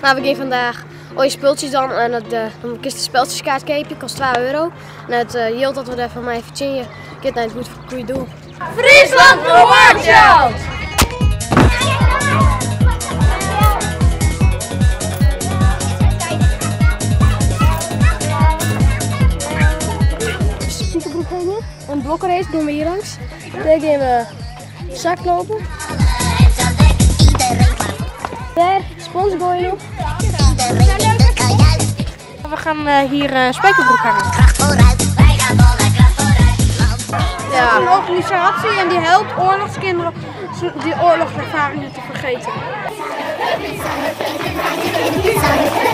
Nou, we gaan vandaag al je spultjes dan en het, dan kun je de speltjeskaart kopen, kost 2 euro. En het geld dat we daarvan mij verdienen, gaat naar het goed voor het goede doel. Friesland Watch Spiekerbroek heen een blokkenrace doen we hier langs. Daar gaan we zaklopen. Daar spons gooien op. We gaan hier spijkerbroek hangen. Ja. Het is een organisatie en die helpt oorlogskinderen die oorlogservaringen te vergeten. Pizza Hut,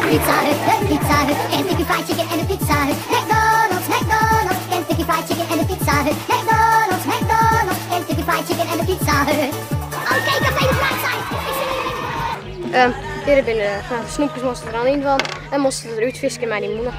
Pizza Hut, Pizza Hut, Kentucky Fried Chicken en de Pizza Hut. McDonald's, McDonald's, Kentucky Fried Chicken en de Pizza Hut. McDonald's, McDonald's, Kentucky Fried Chicken en de Pizza Hut. Oké, Café de Brightside. Hier binnen gaan de snoepjes moesten er aan in van en moesten eruit visken met die moeder.